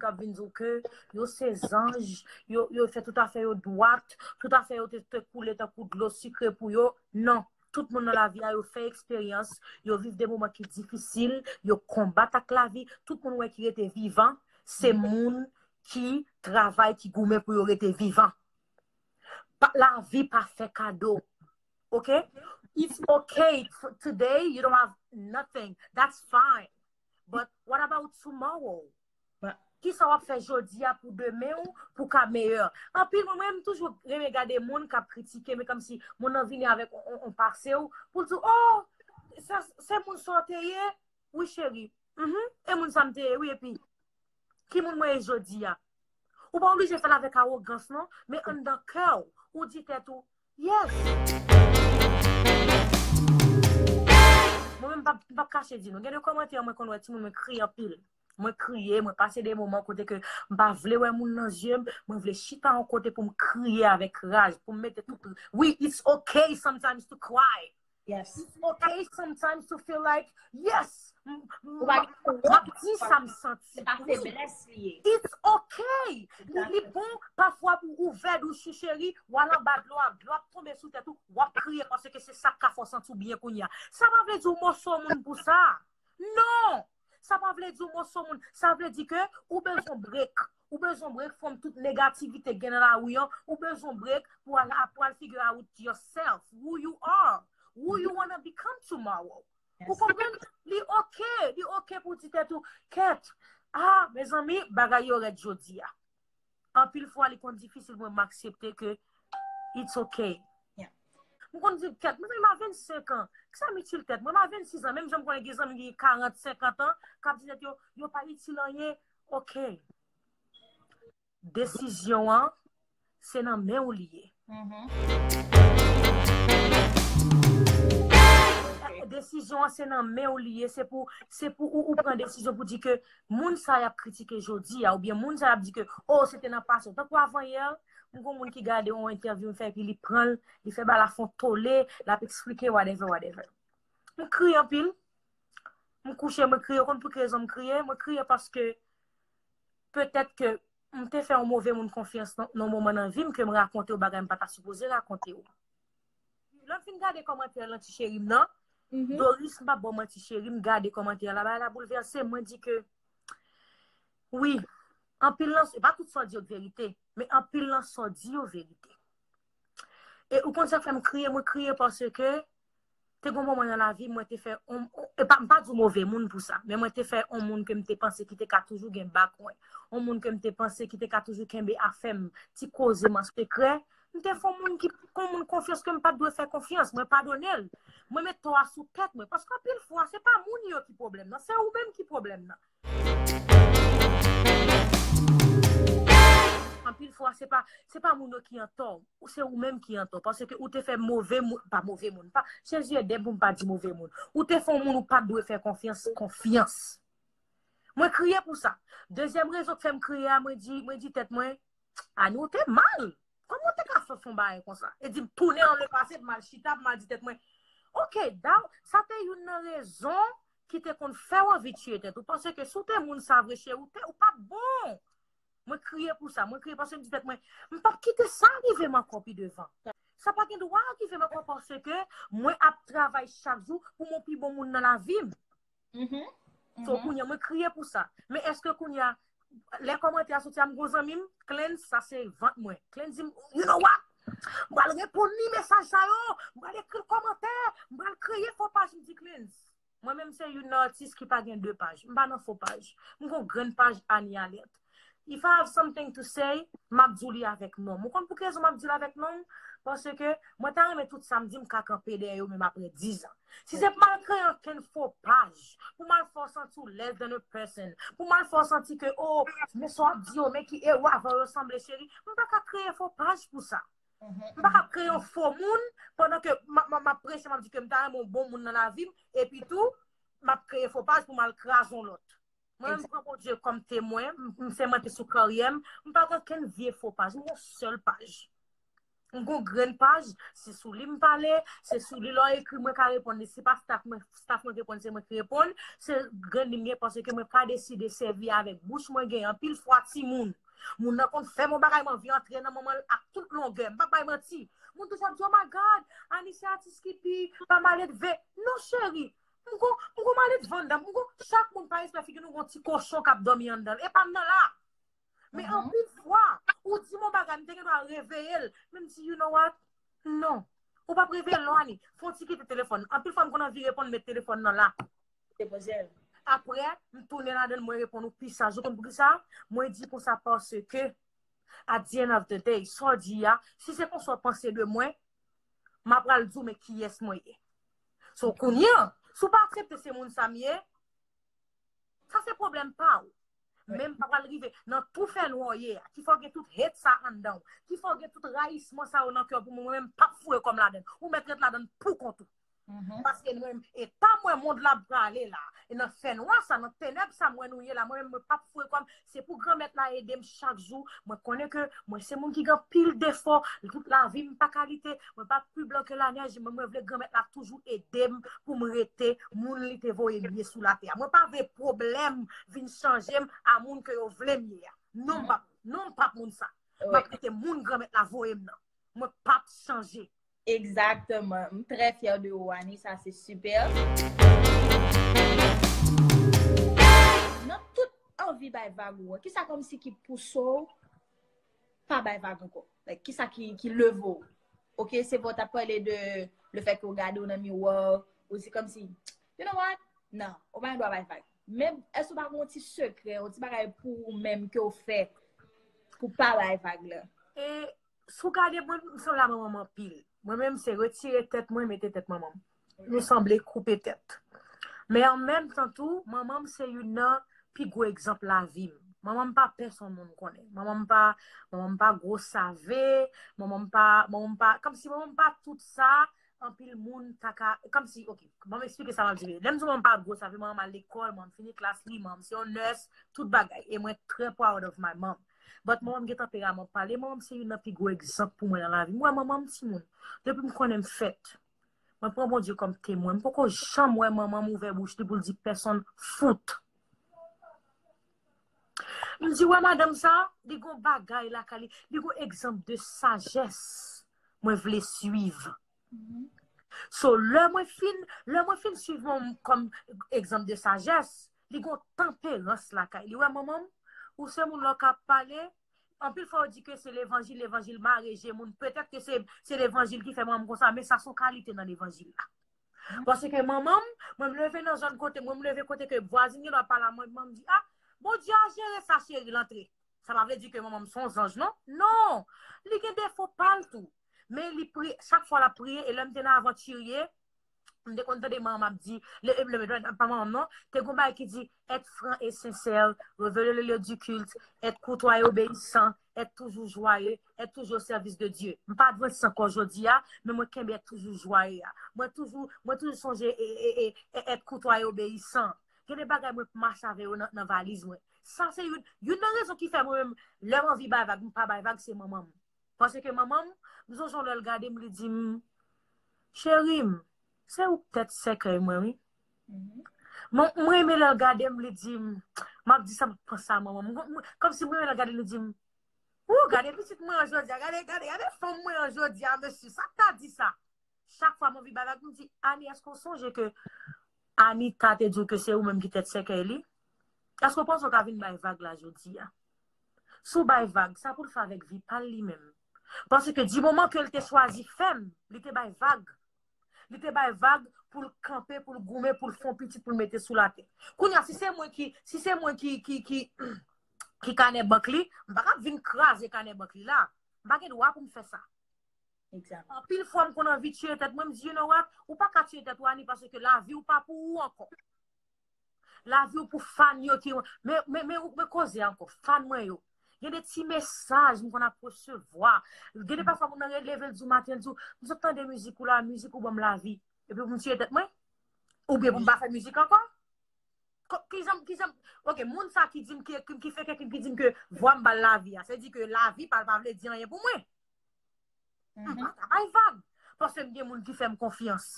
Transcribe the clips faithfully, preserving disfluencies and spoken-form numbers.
k ap vin di w ke yo se zanj, yo, yo fè tout afè yo dwat, tout afè yo te, te koule tankou dlo sikre pou yo. Non. Tout moun nan lavi a, yo fè eksperyans, yo viv de moman ki difisil, yo konbat ak lavi. Tout moun wè ki rete vivan, se moun ki travay, ki goumen pou yo rete vivan. Pa, lavi pa fè kado. Ok? It's okay. Today, you don't have nothing. That's fine. But what about tomorrow? Kisa w ap fè jodi a pou demen w, pou ka meyè? Anpil, mwen, mwen, m toujou renmen gade moun k ap kritike, men kòmsi moun nan vini avèk on, on, on pase w, pou l di w, oh, sa, se moun sa w te ye? Wi, cheri. Mhm. E moun sa m te ye, wi, epi, ki moun mwen ye jodi a? Ou pa oblije fè l avèk awogans, non, men anndan kè w, ou di tèt ou, yes! Mwen menm, m p ap, m p ap kache di nou. Gen de kòmantè, mwen konn wè timoun, mwen kriye anpil. Mwen kriye, mwen pase de moman kote ke m pa vle wè moun nan zye m, mwen vle chita yon kote pou m kriye avèk raj, pou m mete tout. Wi, it's okay sometimes to cry. Yes. It's okay sometimes to feel like, yes, m- m- Ou pa gen m ap di sa m santi. Se pa feblès li ye. It's okay. Li, li bon pafwa pou ou vèd ou chou cheri, w al anba dlo a, dlo ap tonbe sou tèt ou, w ap kriye paske se sa k ka fè w santi w byen kounye a. Sa pa vle di w moso moun pou sa. Non! Sa pa vle di w moso moun. Sa vle di ke ou bezwen break. Ou bezwen break from tout negativite gen nan lari an. Ou bezwen break pou al, pou al figure out yourself, who you are, who you wanna become tomorrow. Ou konprann? Li oke, li oke pou di tèt ou, kèt, ah, mezanmi, bagay yo rèd jodi a. Anpil fwa, li konn difisil pou mwen aksepte ke it's okay. Yeah. M konn di, kèt, mezanmi, m a vennsenk an. Kisa m itil tèt mwen? M a vennsis an. Menm jan m konnen gen zanmi ki gen karant, senkant an, k ap di tèt yo, yo pa itil anyen. Oke. Desizyon an, se nan men w li ye. Mhm. Desizyon an, se nan men w li ye. Se pou, se pou ou, ou pran desizyon pou di ke moun sa y ap kritike jodi a, oubyen moun sa y ap di ke, oh, se te nan pase w. Tankou avanyè, m gon moun ki gade yon entèvyou m fè, epi li pran l, li fè bagay la fè yon tole, l ap eksplike, whatever, whatever. M kriye anpil. M kouche, mwen kriye. Ou konn pou ki rezon m kriye? Mwen kriye paske petèt ke m te fè yon move moun konfyans nan, nan moman nan vi m ke m rakonte w bagay m pa ta sipoze rakonte w. Lè m fin gade kòmantè Lanti cheri m nan, Mhm. Doris, m pa ba w manti cheri, m gade kòmantè la, bagay la boulvèse m, mwen di ke, wi, anpil nan, e pa tout sa w di yo k verite, men anpil nan sa w di yo verite. E ou konn sa k fè m kriye? Mwen kriye paske te gon moman nan lavi m, mwen te fè on, on- e pa, m pa di w move moun pou sa, men mwen te fè on moun ke m te panse ki te ka toujou gen bak mwen, on moun ke m te panse ki te ka toujou kenbe afè m, ti koze m an sekrè. M te fè on moun ki, kon moun konfyans ke m pa t dwe fè konfyans, mwen padone l. Mwen met tò a sou tèt mwen, paske anpil fwa, se pa moun yo ki pwoblèm nan, se ou menm ki pwoblèm nan. Anpil fwa, se pa, se pa moun yo ki antò, ou se ou menm ki antò, paske ou te fè move moun, pa move moun, pa, Jezi ede m pou m pa di move moun. Ou te fè yon moun ou pa t dwe fè konfyans, konfyans. Mwen kriye pou sa. Dezyèm rezon k fè m kriye a, mwen di, mwen di tèt mwen, Ani, ou te mal. Kòman ou te ka fè fè yon bagay konsa? E di m tounen nan lepase, m al chita, m al di tèt mwen, oke, da, sa te youn nan rezon ki te konn fè w anvi tiye tèt ou. Paske si w te moun sa vre, cheri, ou te, ou pa t bon. Mwen kriye pou sa. Mwen kriye paske m di tèt mwen, m p ap kite sa rive m ankò pi devan. Sa pa gen dwa rive m ankò paske mwen ap travay chak jou pou m yon pi bon moun nan lavi m. Mhm. So, kounye a, mwen kriye pou sa. Men èske kounye a, lè kòmantè a soti a, m gon zanmi m, Clens, sa se vant mwen. Clens di m, you know what? M pral reponn li mesaj sa yo, m pral ekri l kòmantè, m pral kreye fo paj, m di Clens. Mwen menm se youn nan atis ki pa gen de paj. M pa nan fo paj. M gon grenn paj Ani Alerte. If I have something to say, m ap di w li avèk non m. Ou konn pou ki rezon m ap di l avèk non m? Paske mwen ta renmen tout sa m di m ka kanpe dèyè yo menm apre diz an. Si se pou m al kreye ankenn fo paj, pou m al fè w santi w less than a person, pou m al fè w santi ke, oh, men sa w ap di yo, men ki ewa avan yo sanble cheri, m pa ka kreye fo paj pou sa. M pa ka kreye yon fo moun pandan ke m ap preche, m ap di ke m ta renmen yon bon moun nan lavi m, epi tou, m ap kreye fo paj pou m al kraze yon lòt. Mwen menm, m pran Bondye kòm temwen, m, m semante sou karyè m, m pa gen okenn vye fo paj, m gen yon sèl paj. M gon grenn paj, se sou li m pale, se sou li lè w ekri mwen ka reponn li. Si pa staff mwen, staff mwen k reponn, se mwen ki reponn. Se grenn li m gen paske mwen pa deside sèvi avèk bouch mwen gen anpil fwa timoun. Moun nan konn fè m yon bagay, m anvi antre nan manman l ak tout longè. M pa bay manti. Moun toujou ap di, "Oh my God, Annie se atis ki pi pa maledve." Non, cheri. M gon, m gon maledve anndan m. M gon, chak moun pa respè figi nou gon ti kochon k ap dòmi anndan l. E pa m nan la. Men anpil fwa, ou di m yon bagay, m te gen dwa reveye l. Men m di, "You know what? Non." Ou p ap reveye l non, Annie. Fè yon ti kite telefòn. Anpil fwa, m konn anvi reponn, met telefòn nan la. Depoze l. Apre, m tounen ladan l, mwen reponn ou pi saj. Ou konn poukisa? Mwen di konsa paske, at the end of the day, sa w di a, si se konsa w panse de mwen, m ap pral di w men kiyès mwen ye. So, kounye a, si w pa aksepte se moun sa m ye, sa se pwoblèm pa w. Men m pa pral rive nan tou fè nwa w ye a, ki fè w gen tout hate sa anndan w, ki fè w gen tout rayisman sa yo nan kè w pou mwen, mwen menm m p ap foure kò m ladan l. Ou mèt ret ladan l pou kont ou. Paske mwen, eta mwen mond la prale la, e nan fè nwa sa, nan tenèb sa mwen nou ye la, mwen menm mwen p ap foure kò m. Se pou Granmèt la ede m chak jou. Mwen konnen ke mwen se moun ki gen anpil defo, tout lavi m pa kalite, mwen pa pi blan ke lanèj, men mwen vle Granmèt la toujou ede m pou m rete moun li te voye m ye sou latè a. Mwen pa vle pwoblèm vin chanje m a moun ke yo vle m ye a. Non, m p ap, non, m p ap moun sa. M ap rete moun Granmèt la voye m nan. Mwen p ap chanje. Exactement. M très fière de ou, Annie. Ça, c'est super. Nan tout anvi bay vag ou an, kisa kòmsi ki pouse w pa bay vag ankò? Like, kisa ki, ki leve w? Ok, se vre w t ap pale de le fait que w gade w nan miwa, ou di kòmsi, "You know what? Non, ou pa gen dwa bay vag." Men, èske w pa gen yon ti sekrè, yon ti bagay pou ou menm ke w fè pou pa bay vag la? E si w gade mwen, m sanble a manman m anpil. Mwen menm, se retire tèt mwen, mete tèt manman m. Nou sanble koupe tèt. Men an menm tan tou, manman m se youn nan pi gwo egzanp lavi m. Manman m pa pèsonn moun konnen. Manman m pa, manman m pa gwo save, manman m pa, manman m pa, kòmsi manman m pa tout sa, anpil moun ta ka, kòmsi, ok, ban m eksplike sa m ap di. Lè m di manman m pa gwo save, manman m al lekòl, manman m fini klas li, manman m se yon nurse, tout bagay. E mwen trè proud of my mom. But manman m gen tanperaman pale, manman m se youn nan pi gwo egzanp pou mwen nan lavi m. Mwen, manman m timoun, depi m konnen m fèt, mwen pran Bondye kòm temwen. M poko janm wè manman m ouvè bouch li pou l di pèsonn fout. M di, wè madanm sa, li gon bagay lakay li, li gon egzanp de sajès mwen vle swiv. So, lè mwen fin, lè mwen fin swiv manman m kòm egzanp de sajès, li gon tanperans lakay li. Wè manman m, ou se moun lè w ka pale, anpil fwa yo di ke se levanjil, levanjil mare je moun. Petèt ke se, se levanjil ki fè manman m konsa, men sa se yon kalite nan levanjil la. Paske manman m, mwen m leve nan zòn kote, mwen m leve kote ke vwazin gen dwa pale a mwen, mwen m di, a, Bondye a jere sa cheri, l antre. Sa pa vle di ke manman m se yon zanj, non. Non! Li gen defo pa l tou. Men li priye, chak fwa l ap priye, e lè m te nan avantirye, m te konn tande manman m ap di, le, le, le, pa manman m non, te gon bagay ki di, être franc et sincère, révéler le lieu du culte, être courtois et obéissant, être toujours joyeux, être toujours au service de Dieu. M pa Adventist ankò jodi a, men mwen kenbe être toujours joyeux a. Mwen toujou, mwen toujou sonje e, e, e, e être courtois et obéissant. Gen de bagay mwen mache avè yo nan, nan valiz mwen. Sa se youn, youn nan rezon ki fè mwen menm, lè m anvi bay vag, m pa bay vag, se manman m. Paske manman m, m sonje yon lè l gade m, li di m, cheri m, se ou k tèt sèkèy mwen, wi. Mwen, mwen renmen lè l gade m, li di m, m ap di sa m ap panse a manman m. Mwen, mwen, kòmsi mwen renmen lè l gade m, li di m, ou, gade pitit mwen an jodi a, gade, gade, gade fanm mwen an jodi a, mesye, sa k ta di sa? Chak fwa m anvi bay vag, m di, Ani, èske w sonje ke Anita te di w ke se ou menm ki tèt sèkèy li? Èske w panse w ka vin bay vag la jodi a? Si w bay vag, sa pou l fè avèk vi pa l li menm. Paske di moman ke l te chwazi fè m, li te bay vag. Li te bay vag pou l kanpe, pou l goumen, pou l fè yon pitit, pou l mete sou latè. Kounye a, si se mwen ki, si se mwen ki, ki, ki, ki kanè bank li, m pa ka vin kraze kanè bank li la. M pa gen dwa pou m fè sa. Anpil fwa, m konn anvi tiye tèt mwen, m di, you know what? Ou pa ka tiye tèt ou, Ani, paske lavi w pa pou ou ankò. Lavi w pou fan yo ki, men, men, men, men koze ankò, fan mwen yo. Gen de ti mesaj m konn ap resevwa. Gen de pafwa moun nan leve l di w maten, l di w, m sot tande mizik ou la, mizik ou ban m lavi. Epi pou m tiye tèt mwen? Oubyen pou m pa fè mizik ankò? Ko-, kijan, kijan, ok, moun sa ki di m ki, ki, ki fè, ki, ki di m ke vwa m ba l lavi a, se di ke lavi pa l pa vle di anyen pou mwen. M pa ka bay vag. Paske m gen moun ki fè m konfyans.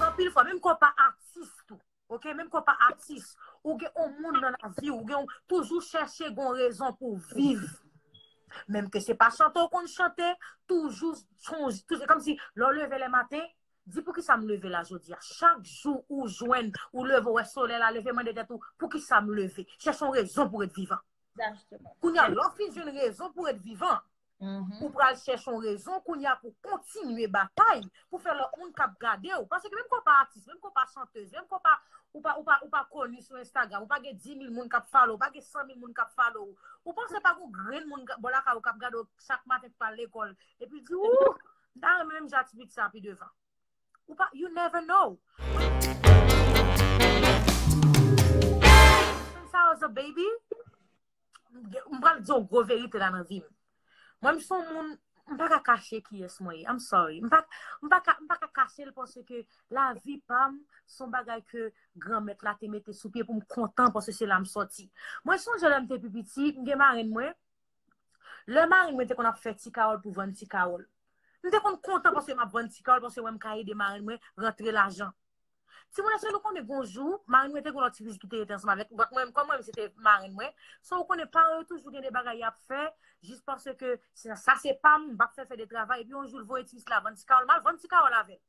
Anpil fwa, menm ke w pa atis tou, oke? Menm ke w pa atis, ou gen yon moun nan lavi w, ou gen yon, toujou chèche gon rezon pou w viv. Menm ke se pa chante w konn chante, toujou sonje, toujou, kòmsi lè w leve lè maten, di poukisa m leve la jodi a. Chak jou ou jwenn, ou leve, ou wè solèy la leve, mande tèt ou, poukisa m leve? Chèche yon rezon pou w ret vivan. Kounye a, lè w fin jwenn rezon pou w ret vivan, ou pral chèche yon rezon kounye a pou kontinye batay, pou fè lòt moun k ap gade w. Paske menm ke w pa atis, menm ke w pa chantez, menm ke w pa, ou pa, ou pa, ou pa koni sou Instagram, ou pa gen dis mil moun k ap follow, ou pa gen san mil moun k ap follow w. Ou panse pa gon grenn moun bò lakay ou k ap gade w chak maten pou al lekòl, epi di, ou, m ta renmen menm jan ti pitit sa pi devan. Ou pa, you never know. Since I was a baby, m pral di yon gwo verite la nan vi m. Mwen, m se yon moun, m pa ka kache kiyès mwen ye. I'm sorry. M pa, m pa ka, m pa ka kache l paske lavi pa m se yon bagay ke Granmèt la te mete sou pye pou m kontan paske se la m sòti. Mwen sonje lè m te pi piti, m gen marenn mwen. Lè marenn mwen te konn ap fè ti kawòl pou vann ti kawòl. M te konn kontan paske m ap vann ti kawòl paske mwen m ka ede marenn mwen rantre lajan. Timoun, èske nou konnen gon jou, marenn mwen te gon lòt ti pitit ki te rete ansanm avèk, but mwen, kòm mwen se te marenn mwen, so ou konnen paran yo toujou gen de bagay y ap fè, jis paske se, sa se pa m, m p ap fè fè de travay, epi yon jou l voye ti pitit la vann ti kawòl, m al vann ti kawòl avè l.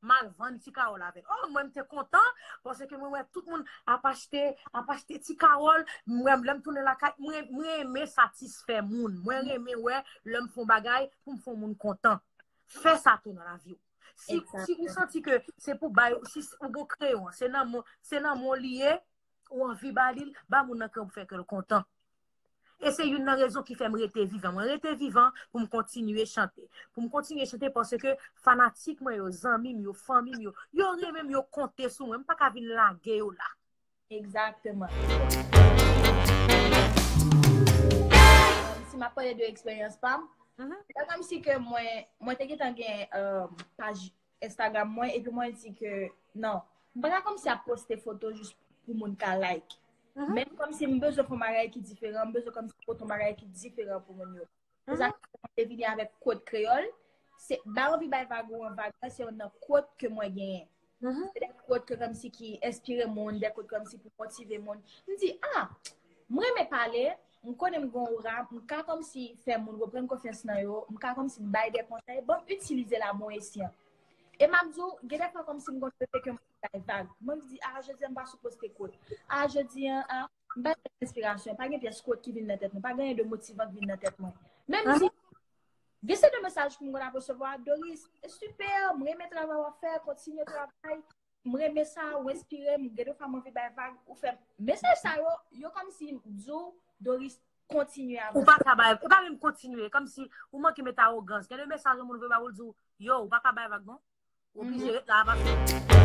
M al vann ti kawòl avè l. Oh, mwen m te kontan, paske mwen wè tout moun ap achte, ap achte ti kawòl, mwen lè m tounen lakay, mwen, mwen renmen satisfè moun, mwen renmen wè lè m fè yon bagay pou m fè yon moun kontan. Fè sa tou nan lavi w. Si, si ou santi ke se pou bay, si ou gen kreyon, se nan men, se nan men w li ye, ou anvi ba li l, ba moun nan kreyon pou fè kè l kontan. E se youn nan rezon ki fè m rete vivan. Mwen rete vivan pou m kontinye chante. Pou m kontinye chante paske fanatik mwen yo, zanmi m yo, fanmi m yo, yo renmen m, yo konte sou mwen. M pa ka vin lage yo la. Egzakteman. Si m ap pale de eksperyans pa m, se kòmsi ke mwen, mwen te gentan gen paj Instagram mwen, epi mwen di ke non, m pa ka kòmsi ap poste foto jis pou moun ka like. Men kòmsi m bezwen fè yon bagay ki diferan, m bezwen kòmsi pote yon bagay ki diferan pou moun yo. Se sa ki fè mwen te vini avèk kwot kreyòl. Se ba anvi bay vag ou an vag la, se youn nan kwot ke mwen genyen. Se de kwot ke kòmsi ki enspire moun, de kwot kòmsi pou motive moun. M di, ah, m renmen pale, m konnen m gen yon oura, m ka kòmsi fè moun reprann konfyans nan yo, m ka kòmsi bay de konsèy, ban m itilize l a bon esyan. E m ap di w, gen de fwa kòmsi m konn rete ke m bay vag. Mwen m di, ah, jodi a m pa sou poste kwot. Ah, jodi a, ah, m pa gen enspirasyon, pa gen pyès kwot ki vin nan tèt mwen, pa gen anyen de motivan k vin nan tèt mwen. Men m di, gen se de mesaj ke m konn ap resevwa, Doris, e sipè, m renmen travay w ap fè, kontinye travay, m renmen sa, ou enspire m, gen de fwa m anvi bay vag, ou fè m. Mesaj sa yo, yo kòmsi di w, Doris, kontinye avanse. Ou pa ka bay, ou pa menm kontinye, kòmsi ou manke met awogans. Gen de mesaj yon moun voye ba ou, l di w, yo, ou pa ka bay vag non. Ou oblije ret la paske